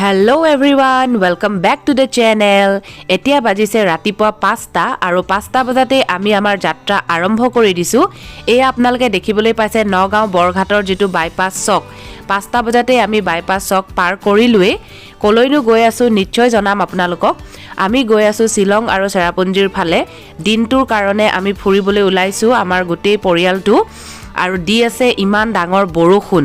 Hello everyone, welcome back to the channel. এতিয়া বাজিছে ৰাতিপুৱা 5টা আৰু 5টা বজাতেই আমি আমাৰ যাত্ৰা আৰম্ভ কৰি দিছোঁ। এয়া আপোনালোকে দেখিবলৈ পাইছে নগাঁও বৰঘাটৰ যিটো বাইপাছ চক। 5টা বজাতেই আমি বাইপাছ চক পাৰ কৰিলোৱেই। ক'লৈনো গৈ আছোঁ নিশ্চয় জনাম আপোনালোকক। আমি গৈ আছোঁ শ্বিলং আৰু চেৰাপুঞ্জীৰ ফালে। দিনটোৰ কাৰণে আমি ফুৰিবলৈ ওলাইছোঁ আমাৰ গোটেই পৰিয়ালটো। আৰু দি আছে ইমান ডাঙৰ বৰষুণ,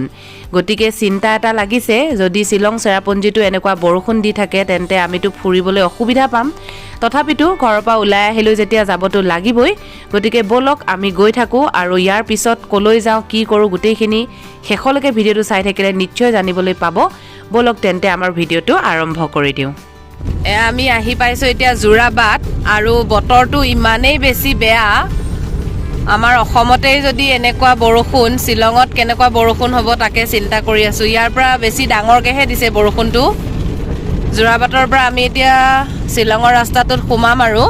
গতিকে চিন্তা এটা লাগিছে, যদি শ্বিলং চেৰাপুঞ্জীটো এনেকুৱা বৰষুণ দি থাকে তেন্তে আমিতো ফুৰিবলৈ অসুবিধা পাম। তথাপিতো ঘৰৰ পৰা ওলাই আহিলোঁ যেতিয়া যাবতো লাগিবই। গতিকে ব'লক আমি গৈ থাকোঁ আৰু ইয়াৰ পিছত ক'লৈ যাওঁ, কি কৰোঁ, গোটেইখিনি শেষলৈকে ভিডিঅ'টো চাই থাকিলে নিশ্চয় জানিবলৈ পাব। ব'লক তেন্তে আমাৰ ভিডিঅ'টো আৰম্ভ কৰি দিওঁ। এয়া আমি আহি পাইছোঁ এতিয়া যোৰাবাট আৰু বতৰটো ইমানেই বেছি বেয়া। আমাৰ অসমতেই যদি এনেকুৱা বৰষুণ, শ্বিলঙত কেনেকুৱা বৰষুণ হ'ব তাকে চিন্তা কৰি আছোঁ। ইয়াৰ পৰা বেছি ডাঙৰকৈহে দিছে বৰষুণটো। যোৰাবাটৰ পৰা আমি এতিয়া শ্বিলঙৰ ৰাস্তাটোত সোমাম আৰু,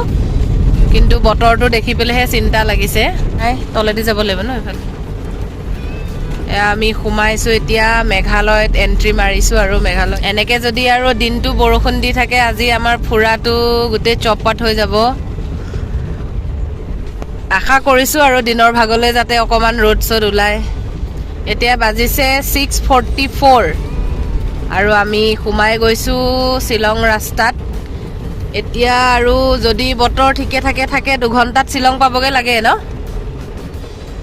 কিন্তু বতৰটো দেখি পেলাইহে চিন্তা লাগিছে। নাই, তলেদি যাব লাগিব ন এইফালে। এয়া আমি সোমাইছোঁ এতিয়া মেঘালয়ত, এণ্ট্ৰি মাৰিছোঁ আৰু মেঘালয়। এনেকৈ যদি আৰু দিনটো বৰষুণ দি থাকে, আজি আমাৰ ফুৰাটো গোটেই চৌপাট হৈ যাব। আশা কৰিছোঁ আৰু দিনৰ ভাগলৈ যাতে অকণমান ৰ'দ চ'দ ওলায়। এতিয়া বাজিছে 6:44 আৰু আমি সোমাই গৈছোঁ শ্বিলং ৰাস্তাত। এতিয়া আৰু যদি বতৰ ঠিকে থাকে থাকে 2 ঘণ্টাত শ্বিলং পাবগৈ লাগে ন।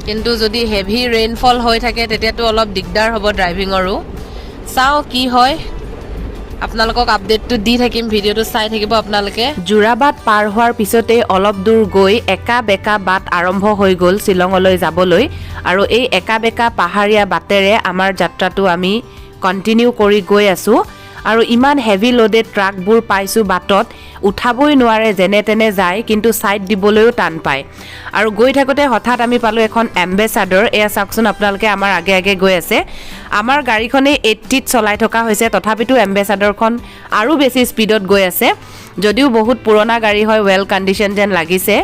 কিন্তু যদি হেভি ৰেইনফল হৈ থাকে তেতিয়াতো অলপ দিগদাৰ হ'ব ড্ৰাইভিঙৰো। চাওঁ কি হয়, আপোনালোকক আপডেটটো দি থাকিম, ভিডিঅ'টো চাই থাকিব আপোনালোকে। যোৰাবাট পাৰ হোৱাৰ পিছতেই অলপ দূৰ গৈ একা বেকা বাট আৰম্ভ হৈ গ'ল শ্বিলঙলৈ যাবলৈ। আৰু এই একা বেকা পাহাৰীয়া বাটেৰে আমাৰ যাত্ৰাটো আমি কণ্টিনিউ কৰি গৈ আছোঁ। আৰু ইমান হেভি লোডেড ট্ৰাকবোৰ পাইছোঁ বাটত, উঠাবই নোৱাৰে, যেনে তেনে যায়, কিন্তু ছাইড দিবলৈও টান পায়। আৰু গৈ থাকোঁতে হঠাৎ আমি পালোঁ এখন এম্বেচাডৰ। এয়া চাওকচোন আপোনালোকে, আমাৰ আগে আগে গৈ আছে। আমাৰ গাড়ীখনেই 80ত চলাই থকা হৈছে, তথাপিতো এম্বেচাডৰখন আৰু বেছি স্পীডত গৈ আছে। যদিও বহুত পুৰণা গাড়ী হয়, ৱেল কণ্ডিশ্যন যেন লাগিছে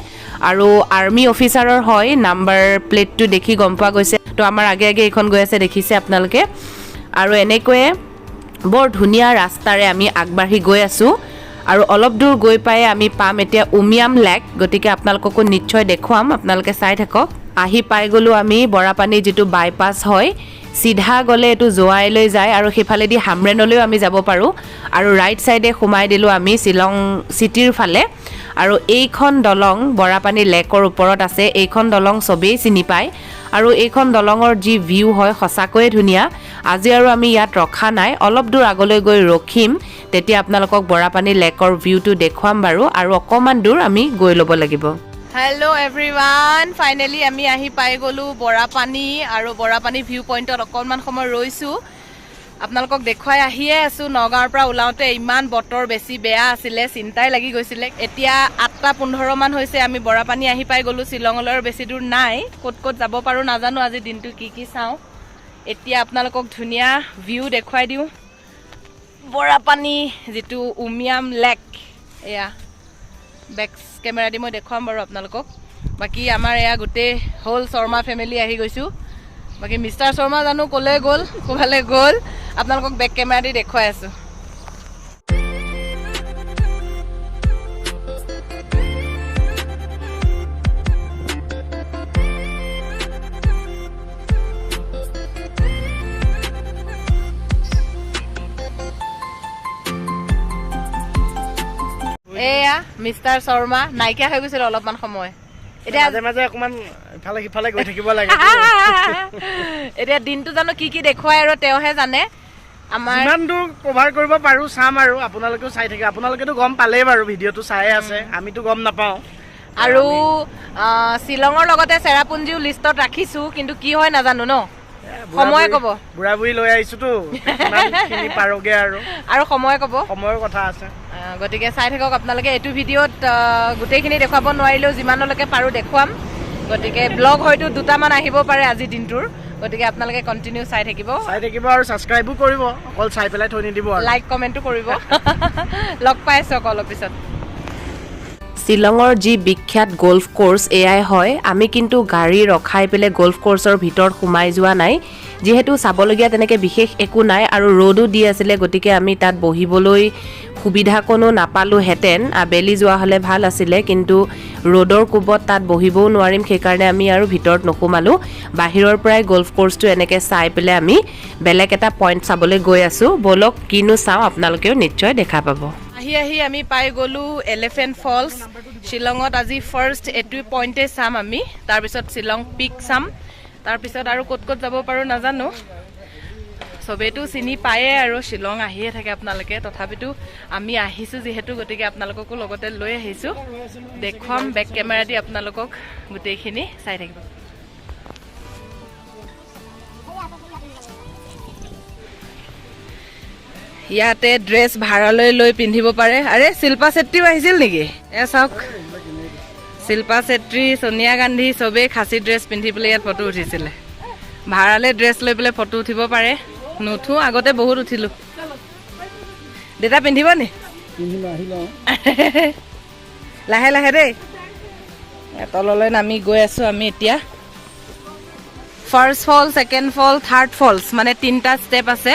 আৰু আৰ্মি অফিচাৰৰ হয়, নাম্বাৰ প্লেটটো দেখি গম পোৱা গৈছে। তো আমাৰ আগে আগে এইখন গৈ আছে, দেখিছে আপোনালোকে। আৰু এনেকৈয়ে বৰ ধুনীয়া ৰাস্তাৰে আমি আগবাঢ়ি গৈ আছোঁ আৰু অলপ দূৰ গৈ পাই আমি পাম এতিয়া উমিয়াম লেক। গতিকে আপোনালোককো নিশ্চয় দেখুৱাম, আপোনালোকে চাই থাকক। আহি পাই গ'লোঁ আমি বৰাপানী যিটো বাইপাছ হয়। চিধা গ'লে এইটো জোৱাইলৈ যায় আৰু সেইফালেদি হামৰেনলৈও আমি যাব পাৰোঁ। আৰু ৰাইট ছাইডে সোমাই দিলোঁ আমি শ্বিলং চিটিৰ ফালে। আৰু এইখন দলং বৰাপানী লেকৰ ওপৰত আছে। এইখন দলং চবেই চিনি পায় আৰু এইখন দলঙৰ যি ভিউ হয় সঁচাকৈয়ে ধুনীয়া। আজি আৰু আমি ইয়াত ৰখা নাই, অলপ দূৰ আগলৈ গৈ ৰখিম, তেতিয়া আপোনালোকক বৰাপানী লেকৰ ভিউটো দেখুৱাম বাৰু। আৰু অকণমান দূৰ আমি গৈ ল'ব লাগিব। হেল্ল' এভৰিৱান, ফাইনেলি আমি আহি পাই গ'লোঁ বৰাপানী আৰু বৰাপানী ভিউ পইণ্টত অকণমান সময় ৰৈছোঁ। আপোনালোকক দেখুৱাই আহিয়ে আছোঁ। নগাঁৱৰ পৰা ওলাওঁতে ইমান বতৰ বেছি বেয়া আছিলে, চিন্তাই লাগি গৈছিলে। এতিয়া 8টা 15মান হৈছে, আমি বৰাপানী আহি পাই গ'লোঁ। শ্বিলঙলৈ আৰু বেছি দূৰ নাই। ক'ত ক'ত যাব পাৰোঁ নাজানো, আজি দিনটো কি কি চাওঁ। এতিয়া আপোনালোকক ধুনীয়া ভিউ দেখুৱাই দিওঁ। বৰাপানী যিটো উমিয়াম লেক, এয়া বেক কেমেৰা দি মই দেখুৱাম বাৰু আপোনালোকক। বাকী আমাৰ এয়া গোটেই হ'ল শৰ্মা ফেমিলি আহি গৈছোঁ। বাকী মিষ্টাৰ শৰ্মা জানো ক'লৈ গ'ল, ক'ৰবালৈ গ'ল। আপোনালোকক বেক কেমেৰা দি দেখুৱাই আছোঁ। এয়া মিষ্টাৰ শৰ্মা নাইকিয়া হৈ গৈছিল অলপমান সময়। এতিয়া মাজে মাজে অকমান ইফালে সিফালে গৈ থাকিব লাগে। এতিয়া দিনটো জানো কি কি দেখুৱাই আৰু তেওঁহে জানে। আমাৰ যিমান দূৰ কভাৰ কৰিব পাৰো চাম আৰু আপোনালোকেও চাই থাকে। আপোনালোকেতো গম পালেই বাৰু, ভিডিঅ'টো চাই আছে, আমিতো গম নাপাওঁ। আৰু শ্বিলঙৰ লগতে চেৰাপুঞ্জীও লিষ্টত ৰাখিছো, কিন্তু কি হয় নাজানো ন। সময়ে ক'ব। বুঢ়া বুঢ়ী লৈ আহিছোতো, কিমানখিনি পাৰোগে আৰু। আৰু সময়ে ক'ব। সময়ৰ কথা আছে। গতিকে চাই থাকক আপোনালোকে। এইটো ভিডিঅ'ত গোটেইখিনি দেখুৱাব নোৱাৰিলেও যিমানলৈকে পাৰোঁ দেখুৱাম। গতিকে ব্লগ হয়তো দুটামান আহিব পাৰে আজিৰ দিনটোৰ। গতিকে আপোনালোকে কণ্টিনিউ চাই থাকিব। চাই থাকিব আৰু ছাবস্ক্ৰাইবো কৰিব, অকল চাই পেলাই থৈ নিদিব আৰু। লাইক কমেণ্টো কৰিব। লগ পাই আছোঁ আকৌ অলপ পিছত। শ্বিলঙৰ যি বিখ্যাত গল্ফ কোৰ্চ এয়াই হয়। আমি কিন্তু গাড়ী ৰখাই পেলাই গল্ফ কোৰ্চৰ ভিতৰত সোমাই যোৱা নাই। যিহেতু চাবলগীয়া তেনেকৈ বিশেষ একো নাই আৰু ৰ'দো দি আছিলে, গতিকে আমি তাত বহিবলৈ সুবিধাকণো নাপালোহেঁতেন। আবেলি যোৱা হ'লে ভাল আছিলে, কিন্তু ৰ'দৰ কোবত তাত বহিবও নোৱাৰিম, সেইকাৰণে আমি আৰু ভিতৰত নোসোমালোঁ। বাহিৰৰ পৰাই গল্ফ কৰ্চটো এনেকৈ চাই পেলাই আমি বেলেগ এটা পইণ্ট চাবলৈ গৈ আছোঁ। ব'লক, কিনো চাওঁ আপোনালোকেও নিশ্চয় দেখা পাব। আহি আহি আমি পাই গ'লোঁ এলিফেণ্ট ফলছ। শ্বিলঙত আজি ফাৰ্ষ্ট এইটো পইণ্টেই চাম আমি, তাৰপিছত শ্বিলং পিক চাম, তাৰপিছত আৰু ক'ত ক'ত যাব পাৰোঁ নাজানো। চবেইতো চিনি পায়ে আৰু শ্বিলং আহিয়ে থাকে আপোনালোকে, তথাপিতো আমি আহিছোঁ যিহেতু, গতিকে আপোনালোককো লগতে লৈ আহিছোঁ। দেখুৱাম বেক কেমেৰা দি আপোনালোকক, গোটেইখিনি চাই থাকিব। ইয়াতে ড্ৰেছ ভাড়ালৈ লৈ পিন্ধিব পাৰে। আৰে, শিল্পা চেত্ৰীও আহিছিল নেকি? এয়া চাওক, শিল্পা চেত্ৰী, ছোনিয়া গান্ধী চবেই খাচী ড্ৰেছ পিন্ধি পেলাই ইয়াত ফটো উঠিছিলে। ভাড়ালৈ ড্ৰেছ লৈ পেলাই ফটো উঠিব পাৰে। নুঠো, আগতে বহুত উঠিলোঁ। দেউতা পিন্ধিব নি? লাহে লাহে দেই। তললৈ নামি গৈ আছোঁ আমি এতিয়া। First fall, second fall, third falls, মানে তিনিটা ষ্টেপ আছে।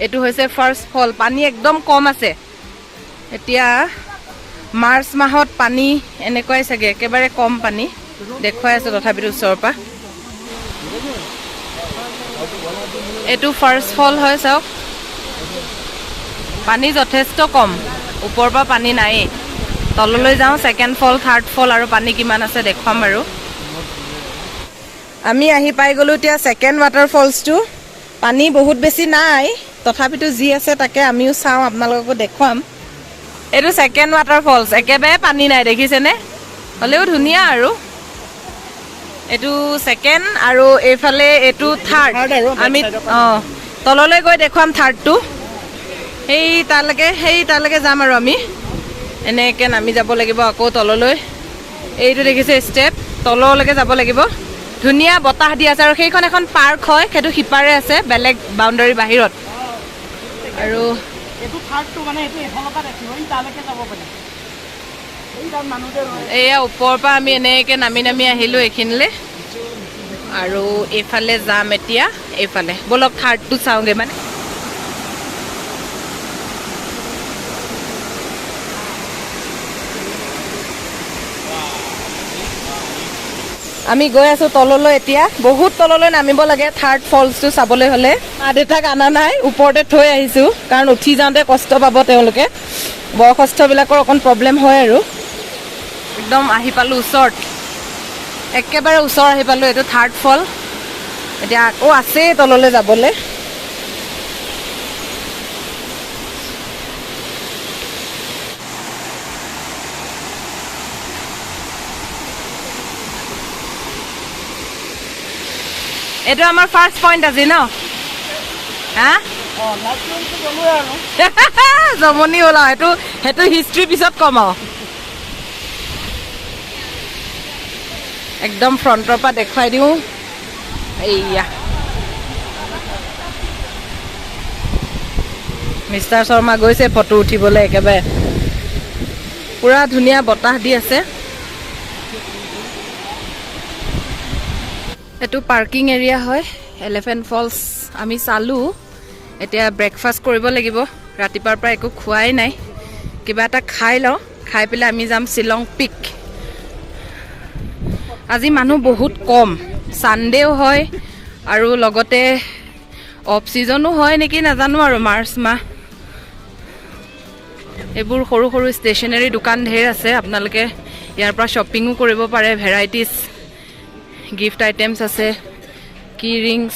এইটো হৈছে ফাৰ্ষ্ট ফল। পানী একদম কম আছে এতিয়া। মাৰ্চ মাহত পানী এনেকুৱাই চাগে, একেবাৰে কম পানী। দেখুৱাই আছোঁ তথাপিতো ওচৰৰ পৰা। এইটো ফাৰ্ষ্ট ফল হয়, চাওক, পানী যথেষ্ট কম, ওপৰৰ পৰা পানী নায়েই। তললৈ যাওঁ, ছেকেণ্ড ফল, থাৰ্ড ফল আৰু পানী কিমান আছে দেখুৱাম। আৰু আমি আহি পাই গ'লোঁ এতিয়া ছেকেণ্ড ৱাটাৰ ফলছটো। পানী বহুত বেছি নাই, তথাপিতো যি আছে তাকে আমিও চাওঁ, আপোনালোককো দেখুৱাম। এইটো ছেকেণ্ড ৱাটাৰ ফলছ, একেবাৰে পানী নাই, দেখিছেনে? হ'লেও ধুনীয়া। আৰু এইটো ছেকেণ্ড আৰু এইফালে এইটো থাৰ্ড। Third আৰু back আমি side ৰ পৰা। অঁ, তললৈ গৈ দেখুৱাম থাৰ্ডটো। সেই তালৈকে যাম আৰু আমি এনেকৈ নামি যাব লাগিব আকৌ তললৈ। এইটো দেখিছে ষ্টেপ, তললৈকে যাব লাগিব। ধুনীয়া বতাহ দি আছে। আৰু সেইখন এখন পাৰ্ক হয়, সেইটো সিপাৰে আছে, বেলেগ বাউণ্ডাৰী বাহিৰত। আৰু এইটো থাৰ্ডটো, মানে এইটো এইফালৰ পৰা দেখিব, এই তালৈকে যাব পাৰি। এই তাত মানুহ যে ৰৈ এয়া ওপৰৰ পৰা আমি এনেকৈ নামি নামি আহিলোঁ এইখিনিলৈ আৰু এইফালে যাম এতিয়া। এইফালে ব'লক, থাৰ্ডটো চাওঁগৈ। মানে আমি গৈ আছো তললৈ এতিয়া। বহুত তললৈ নামিব লাগে থাৰ্ড ফলছটো চাবলৈ হ'লে। মা দেউতাক অনা নাই, ওপৰতে থৈ আহিছোঁ, কাৰণ উঠি যাওঁতে কষ্ট পাব তেওঁলোকে। বয়সস্থবিলাকৰ অকণ প্ৰব্লেম হয়। আৰু একদম আহি পালোঁ ওচৰত, একেবাৰে ওচৰ আহি পালোঁ। এইটো থাৰ্ড ফল। এতিয়া আকৌ আছেই তললৈ যাবলৈ। এইটো আমাৰ ফাৰ্ষ্ট পইণ্ট আজি ন? হা। অঁ, লাষ্ট গ'লোৱে আৰু। জমনি হ'ল আৰু সেইটো হিষ্ট্ৰী পিছত ক'ম আৰু। একদম ফ্ৰণ্টৰ পৰা দেখুৱাই দিওঁ। এইয়া মিষ্টাৰ শৰ্মা গৈছে ফটো উঠিবলৈ। একেবাৰে পুৰা ধুনীয়া বতাহ দি আছে। এইটো পাৰ্কিং এৰিয়া হয়। এলিফেণ্ট ফলছ আমি চালোঁ, এতিয়া ব্ৰেকফাষ্ট কৰিব লাগিব। ৰাতিপুৱাৰ পৰা একো খোৱাই নাই। কিবা এটা খাই লওঁ, খাই পেলাই আমি যাম শ্বিলং পিক। আজি মানুহ বহুত কম, ছানডেও হয় আৰু লগতে অফ ছিজনো হয় নেকি নাজানো। আৰু মাৰ্চ মাহ। এইবোৰ সৰু সৰু ষ্টেচনাৰী দোকান ঢেৰ আছে, আপোনালোকে ইয়াৰ পৰা শ্বপিঙো কৰিব পাৰে। ভেৰাইটিজ গিফ্ট আইটেমছ আছে, কি ৰিংছ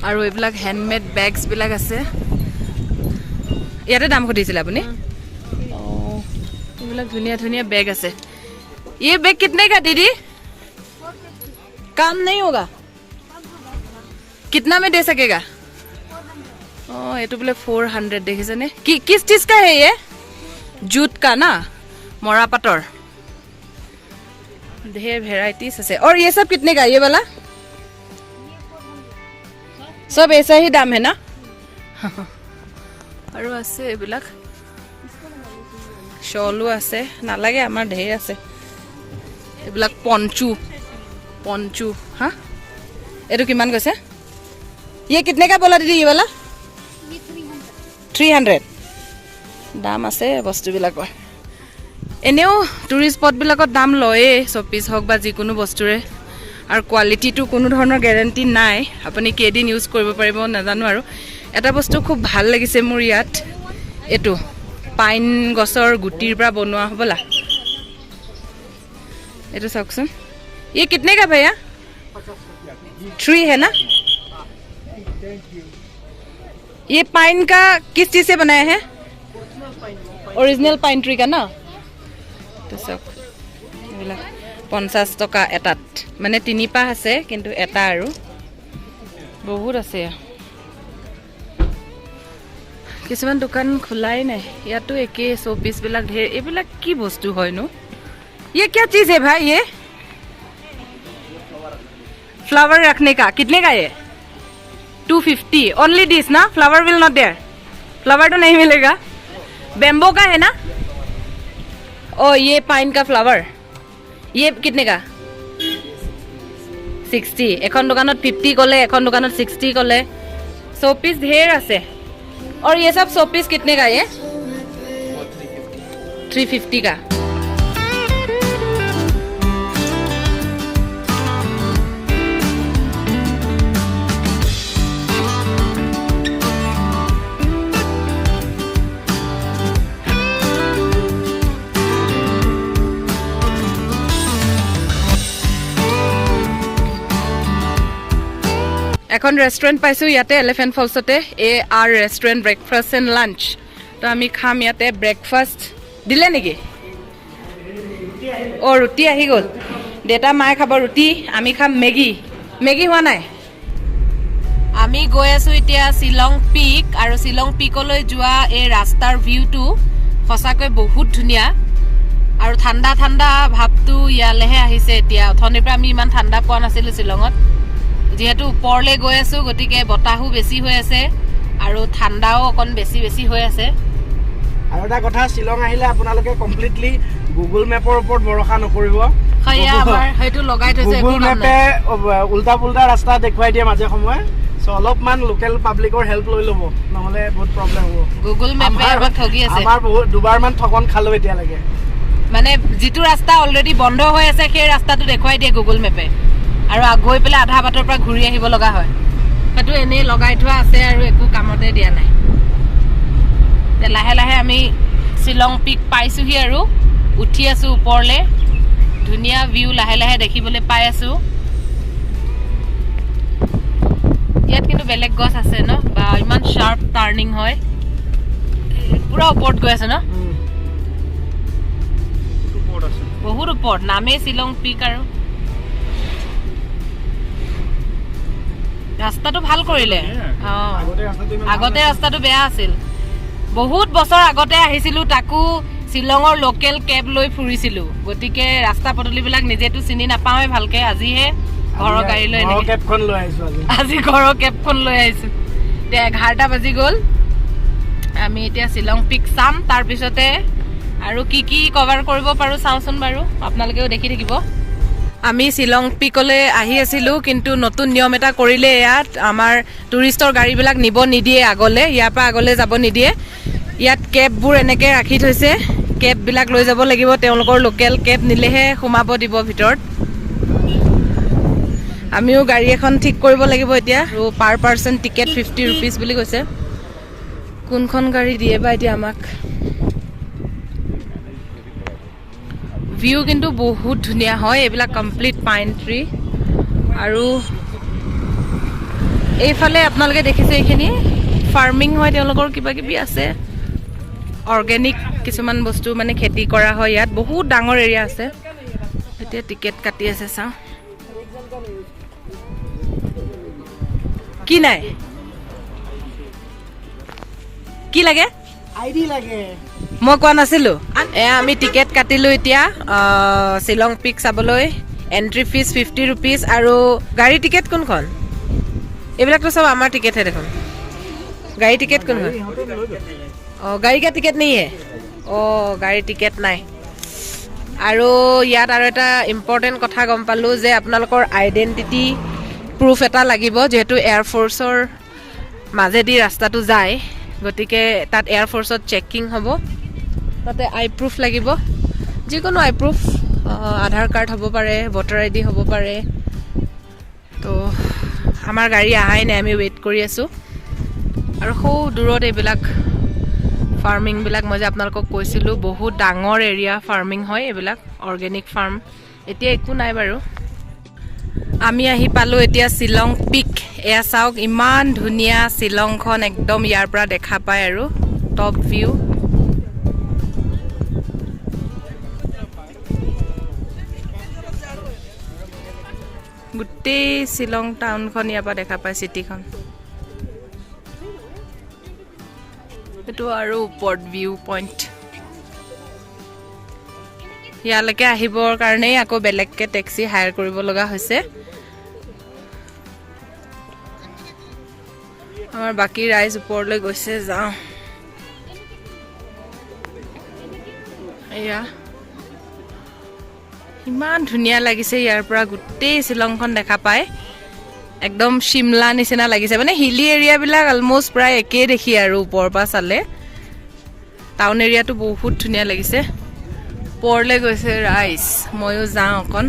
আৰু এইবিলাক হেণ্ডমেড বেগছবিলাক আছে। ইয়াতে দাম সুধিছিলে আপুনি? অঁ, এইবিলাক ধুনীয়া ধুনীয়া বেগ আছে। ये बैग कितने का दीदी? कम नहीं होगा? कितना में दे सकेगा? অঁ, এইটো বোলে 400। দেখিছেনে? কি किस चीज का है ये? जूट का ना? মৰাপাটৰ। ढेर भेराइटीज আছে। और ये सब कितने का, ये वाला? सब ऐसा ही दाम है ना? আৰু আছে এইবিলাক, শ্বলো আছে। নালাগে, আমাৰ ঢেৰ আছে। এইবিলাক পঞ্চু, পঞ্চু। হা, এইটো কিমান কৈছে? ये कितने का बोला दीदी ये वाला? 300। দাম আছে বস্তুবিলাকৰ। এনেও টুৰিষ্ট স্পটবিলাকত দাম লয়েই, শ্ব'পিচ হওক বা যিকোনো বস্তুৰে। আৰু কোৱালিটিটো কোনো ধৰণৰ গেৰেণ্টি নাই, আপুনি কেইদিন ইউজ কৰিব পাৰিব নাজানো। আৰু এটা বস্তু খুব ভাল লাগিছে মোৰ ইয়াত, এইটো পাইন গছৰ গুটিৰ পৰা বনোৱা হ'বলা। এইটো চাওকচোন। ये कितने का भैया? 3 है ना? ये पाइन का किस चीज से बनाया है? ओरिजिनल पाइन ट्री का ना? তো চাওক, এইবিলাক 50 টকা এটাত, মানে তিনিপাহ আছে কিন্তু এটা। আৰু বহুত আছে। কিছুমান দোকান খোলাই নাই। ইয়াতো একেই, শ্ব'পিচবিলাক ধেৰ। এইবিলাক কি বস্তু হয়নো? ये क्या चीज है भाई? ये फ्लावर रखने का। कितने का ये? 250 ओनली this ना? Flower will not there. Flower तो नहीं मिलेगा। बेम्बो का है ना? ओ, ये पाइन का फ्लावर। ये कितने का? 60। এখন দোকানত 50 ক'লে, এখন দোকানত 60 ক'লে। শ্ব'পিচ ঢেৰ আছে। और ये सब शो पीस कितने का? ये 350 का। এখন ৰেষ্টুৰেণ্ট পাইছোঁ ইয়াতে elephant ফলছতে, AR restaurant, breakfast and lunch. তো আমি খাম ইয়াতে ব্ৰেকফাষ্ট। দিলে নেকি? অ', ৰুটি আহি গ'ল। দেউতা মায়ে খাব ৰুটি, আমি খাম মেগী। মেগী হোৱা নাই। আমি গৈ আছোঁ এতিয়া শ্বিলং পিক, আৰু শ্বিলং পিকলৈ যোৱা এই ৰাস্তাৰ ভিউটো সঁচাকৈ বহুত ধুনীয়া আৰু ঠাণ্ডা ঠাণ্ডা ভাৱটো ইয়ালেহে আহিছে এতিয়া। অথনিৰ পৰা আমি ইমান ঠাণ্ডা পোৱা নাছিলোঁ শ্বিলঙত। যিহেতু ওপৰলৈ গৈ আছোঁ, গতিকে বতাহো বেছি হৈ আছে আৰু ঠাণ্ডাও অকণ বেছি বেছি হৈ আছে। আৰু এটা কথা, শ্বিলং আহিলে আপোনালোকে কমপ্লিটলি গুগল মেপৰ ওপৰত ভৰসা নকৰিব। সেয়া আমাৰ সেইটো লগাই থৈছে, একো গুগল কাম মেপে নাই। উল্টা পুল্টা ৰাস্তা দেখুৱাই দিয়ে মাজে সময়ে। চ' অলপমান লোকেল পাব্লিকৰ হেল্প লৈ ল'ব, নহ'লে বহুত প্ৰব্লেম হ'ব। গুগল মেপে আমাক ঠগি আছে। আমাৰ বহুত দুবাৰমান ঠগন খালো এতিয়ালৈকে। মানে যিটো ৰাস্তা অলৰেডি বন্ধ হৈ আছে, সেই ৰাস্তাটো দেখুৱাই দিয়ে গুগল মেপে আৰু গৈ পেলাই আধা বাটৰ পৰা ঘূৰি আহিব লগা হয়। সেইটো এনেই লগাই থোৱা আছে আৰু একো কামতে দিয়া নাই। এতিয়া লাহে লাহে আমি শ্বিলং পিক পাইছোহি আৰু উঠি আছো ওপৰলে। ধুনীয়া ভিউ লাহে লাহে দেখিবলৈ পাই আছো। ইয়াত কিন্তু বেলেগ গছ আছে ন? বা, ইমান শ্বাৰ্প টাৰ্ণিং হয়। পুৰা ওপৰত গৈ আছে ন? বহুত ওপৰত, নামেই শ্বিলং পিক। আৰু ৰাস্তাটো ভাল কৰিলে। আগতে ৰাস্তাটো ইমান ভাল আগতে নাছিল। ৰাস্তাটো বেয়া আছিল। বহুত বছৰ আগতে আহিছিলো, তাকো শ্বিলঙৰ লোকেল কেব লৈ ফুৰিছিলো। গতিকে ৰাস্তা পদূলিবিলাক নিজেতো চিনি নাপাওঁৱে ভালকে। আজিহে ঘৰৰ গাড়ী লৈ ঘৰৰ এনেকে কেবখন লৈ আহিছো আজি। আজি ঘৰৰ কেবখন লৈ আহিছো। এতিয়া 11টা বাজি গ'ল। আমি এতিয়া শ্বিলং পিক চাম, তাৰপিছতে আৰু কি কি কভাৰ কৰিব পাৰোঁ চাওঁচোন বাৰু, আপোনালোকেও দেখি থাকিব। আমি শ্বিলং পিকলৈ আহি আছিলোঁ, কিন্তু নতুন নিয়ম এটা কৰিলে ইয়াত, আমাৰ টুৰিষ্টৰ গাড়ীবিলাক নিব নিদিয়ে আগলৈ, ইয়াৰ পৰা আগলৈ যাব নিদিয়ে। ইয়াত কেববোৰ এনেকৈ ৰাখি থৈছে, কেববিলাক লৈ যাব লাগিব। তেওঁলোকৰ লোকেল কেব নিলেহে সোমাব দিব ভিতৰত। আমিও গাড়ী এখন ঠিক কৰিব লাগিব এতিয়া। আৰু পাৰ পাৰ্চন টিকেট 50 ৰুপিজ বুলি কৈছে। কোনখন গাড়ী দিয়ে বা এতিয়া আমাক। ভিউ কিন্তু বহুত ধুনীয়া হয়। এইবিলাক কমপ্লিট পাইন ট্ৰি। আৰু এইফালে আপোনালোকে দেখিছে, এইখিনি ফাৰ্মিং হয় তেওঁলোকৰ, কিবা কিবি আছে, অৰ্গেনিক কিছুমান বস্তু মানে খেতি কৰা হয় ইয়াত। বহুত ডাঙৰ এৰিয়া আছে। এতিয়া টিকেট কাটি আছে, চাওঁ। কি নাই, কি লাগে? আইডি লাগে। মই কোৱা নাছিলো? এয়া আমি টিকেট কাটিলো এতিয়া শ্বিলং পিক চাবলৈ। Entry fees 50 rupees. আৰু গাড়ী টিকেট কোনখন? এইবিলাকতো চব আমাৰ টিকেটহে দেখোন। গাড়ী টিকেট কোনখন? অঁ, गाड़ी का टिकट नहीं है। অঁ, গাড়ী টিকেট নাই। আৰু ইয়াত আৰু এটা ইম্পৰ্টেণ্ট কথা গম পালোঁ যে আপোনালোকৰ আইডেণ্টিটি প্ৰুফ এটা লাগিব, যিহেতু এয়াৰফ'ৰ্চৰ মাজেদি ৰাস্তাটো যায়, গতিকে তাত এয়াৰফ'ৰ্চত চেকিং হ'ব, তাতে আই প্ৰুফ লাগিব। যিকোনো আই প্ৰুফ, আধাৰ কাৰ্ড হ'ব পাৰে, ভোটাৰ আইডি হ'ব পাৰে। তো আমাৰ গাড়ী অহাই নাই, আমি ৱেইট কৰি আছোঁ। আৰু সৌ দূৰত এইবিলাক ফাৰ্মিংবিলাক, মই যে আপোনালোকক কৈছিলোঁ, বহুত ডাঙৰ এৰিয়া ফাৰ্মিং হয় এইবিলাক, অৰ্গেনিক ফাৰ্ম। এতিয়া একো নাই বাৰু। আমি আহি পালোঁ এতিয়া শ্বিলং পিক। এয়া চাওক, ইমান ধুনীয়া শ্বিলংখন একদম ইয়াৰ পৰা দেখা পায় আৰু টপ ভিউ। গোটেই শ্বিলং টাউনখন ইয়াৰ পৰা দেখা পায়, চিটিখন। এইটো আৰু ওপৰত ভিউ পইণ্ট। ইয়ালৈকে আহিবৰ কাৰণেই আকৌ বেলেগকৈ টেক্সি হায়াৰ কৰিব লগা হৈছে। আমাৰ বাকী ৰাইজ ওপৰলৈ গৈছে, যাওঁ। এয়া ইমান ধুনীয়া লাগিছে, ইয়াৰ পৰা গোটেই শ্বিলংখন দেখা পায়, একদম চিমলা নিচিনা লাগিছে। মানে হিলি এৰিয়াবিলাক অলমষ্ট প্ৰায় একেই দেখি আৰু ওপৰৰ পৰা চালে। টাউন এৰিয়াটো বহুত ধুনীয়া লাগিছে। ওপৰলৈ গৈছে ৰাইজ, ময়ো যাওঁ অকণ।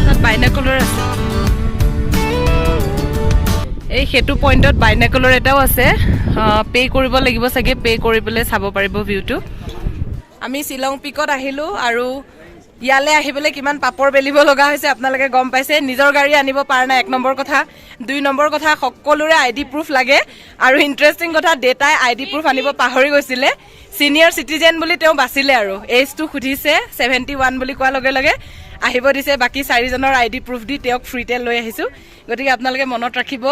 তাত বাইনাকুলাৰ আছে, এই সেইটো পইণ্টত বাইনাকুলাৰ এটাও আছে। পে' কৰিব লাগিব চাগে, পে' কৰি পেলাই চাব পাৰিব ভিউটো। আমি শ্বিলং পিকত আহিলোঁ আৰু ইয়ালৈ আহিবলৈ কিমান পাপৰ বেলিব লগা হৈছে আপোনালোকে গম পাইছে। নিজৰ গাড়ী আনিব পৰা নাই, এক নম্বৰ কথা। দুই নম্বৰ কথা, সকলোৰে আই ডি প্ৰুফ লাগে। আৰু ইণ্টাৰেষ্টিং কথা, দেউতাই আই ডি প্ৰুফ আনিব পাহৰি গৈছিলে। ছিনিয়ৰ চিটিজেন বুলি তেওঁ বাচিলে আৰু এইজটো সুধিছে, 71 বুলি কোৱাৰ লগে লগে আহিব দিছে। বাকী চাৰিজনৰ আই ডি প্ৰুফ দি তেওঁক ফ্ৰীতে লৈ আহিছোঁ। গতিকে আপোনালোকে মনত ৰাখিব,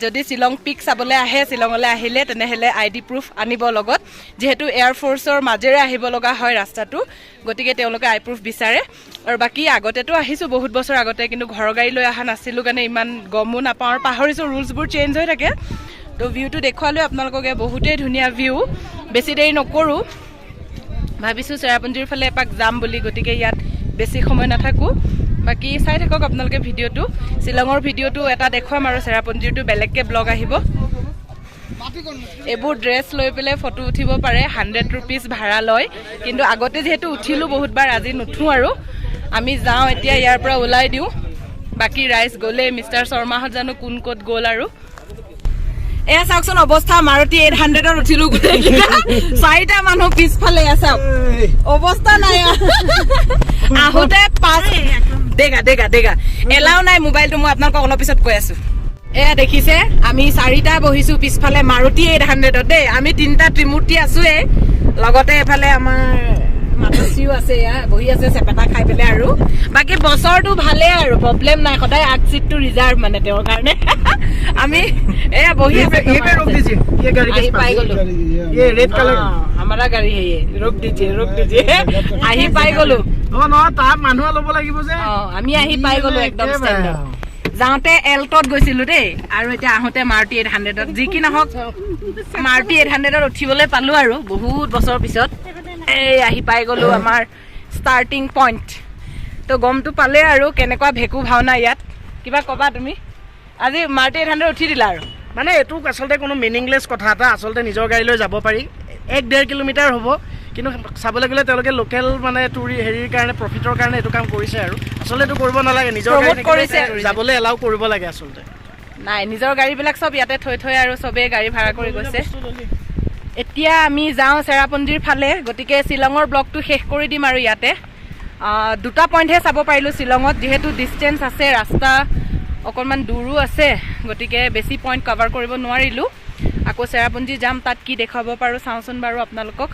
যদি শ্বিলং পিক চাবলৈ আহে, শ্বিলঙলৈ আহিলে তেনেহ'লে আই ডি প্ৰুফ আনিব লগত। যিহেতু এয়াৰফ'ৰ্চৰ মাজেৰে আহিব লগা হয় ৰাস্তাটো, গতিকে তেওঁলোকে আই প্ৰুফ বিচাৰে। আৰু বাকী আগতেতো আহিছোঁ বহুত বছৰ আগতে, কিন্তু ঘৰৰ গাড়ী লৈ অহা নাছিলোঁ কাৰণে ইমান গমো নাপাওঁ আৰু পাহৰিছোঁ, ৰুলছবোৰ চেঞ্জ হৈ থাকে। তো ভিউটো দেখুৱালোঁ আপোনালোকক, বহুতেই ধুনীয়া ভিউ। বেছি দেৰি নকৰোঁ, ভাবিছোঁ চেৰাপুঞ্জীৰ ফালে এপাক যাম বুলি, গতিকে ইয়াত বেছি সময় নাথাকোঁ। বাকী চাই থাকক আপোনালোকে ভিডিঅ'টো। শ্বিলঙৰ ভিডিঅ'টো এটা দেখুৱাম আৰু চেৰাপুঞ্জীৰটো বেলেগকৈ ব্লগ আহিব। এইবোৰ ড্ৰেছ লৈ পেলাই ফটো উঠিব পাৰে, 100 ৰুপিজ ভাড়া লয়। কিন্তু আগতে যিহেতু উঠিলোঁ বহুতবাৰ, আজি নুঠোঁ আৰু। আমি যাওঁ এতিয়া, ইয়াৰ পৰা ওলাই দিওঁ। বাকী ৰাইজ গ'লেই, মিষ্টাৰ শৰ্মাহঁত জানো কোন ক'ত গ'ল আৰু। এয়া চাওকচোন অৱস্থা, মাৰুতি 800ত উঠিলো গোটেইকেইটা, চাৰিটা মানুহ পিছফালে। এয়া চাওক অৱস্থা নাই। আহোঁতে পাঁচ দেগা দেগা দেগা এলাও নাই মোবাইলটো, মই আপোনালোকক অলপ পিছত কৈ আছো। এয়া দেখিছে, আমি চাৰিটা বহিছো পিছফালে মাৰুতি 800ত দেই। আমি তিনিটা ত্ৰিমূৰ্তি আছোৱেই, লগতে এফালে আমাৰ মাতশ্ৰীও আছে, এয়া বহি আছে চেপেটা খাই পেলাই। আৰু বাকী বছৰটো ভালেই আৰু, প্ৰব্লেম নাই, সদায় আগ চিটটো ৰিজাৰ্ভ মানে তেওঁৰ কাৰণে। আমি এয়া বহি আছে। ये पे रोक दीजिए, ये गाड़ी के আহি পাই पास। গলো। ये रेड कलर। हमारा गाड़ी है ये, रोक दीजिए, रोक दीजिए। আহি পাই গলো। অ নহয়, তাৰ মানুহ ল'ব লাগিব যে। অ, আমি আহি পাই গলো একদম একেবাৰে। ষ্টেণ্ডত। যাওঁতে এল্টত গৈছিলো দেই, আৰু এতিয়া আহোঁতে মাৰুতি 800ত। যি কি নহওক, মাৰুতি 800ত উঠিবলৈ পালো আৰু বহুত বছৰৰ পিছত। এই আহি পাই গলো আমাৰ ষ্টাৰ্টিং পইণ্ট। তো গমটো পালে আৰু কেনেকুৱা ভেকু ভাওনা ইয়াত। কিবা ক'বা তুমি? আজি মাৰুতি 800 উঠি দিলা আৰু। মানে এইটো আচলতে কোনো মিনিংলেছ কথা এটা। আচলতে নিজৰ গাড়ী লৈ যাব পাৰি, 1-1.5 কিলোমিটাৰ হ'ব। কিন্তু চাবলৈ গ'লে তেওঁলোকে লোকেল মানে টুৰি হেৰিৰ কাৰণে, প্ৰফিটৰ কাৰণে এইটো কাম কৰিছে আৰু আচলতে এইটো কৰিব নালাগে। নিজৰ গাড়ী Promote থাকিলে কৰিছে। যাবলৈ এলাউ কৰিব লাগে আচলতে। নাই, নিজৰ গাড়ীবিলাক চব ইয়াতে থৈ থৈ আৰু চবেই গাড়ী ভাড়া কৰি গৈছে। এতিয়া আমি যাওঁ চেৰাপুঞ্জীৰ ফালে, গতিকে শ্বিলঙৰ ব্লগটো শেষ কৰি দিম আৰু ইয়াতে। দুটা পইণ্টহে চাব পাৰিলোঁ শ্বিলঙত, যিহেতু ডিষ্টেঞ্চ আছে, ৰাস্তা অকণমান দূৰো আছে, গতিকে বেছি পইণ্ট কভাৰ কৰিব নোৱাৰিলোঁ। আকৌ চেৰাপুঞ্জী যাম, তাত কি দেখুৱাব পাৰোঁ চাওঁচোন বাৰু আপোনালোকক।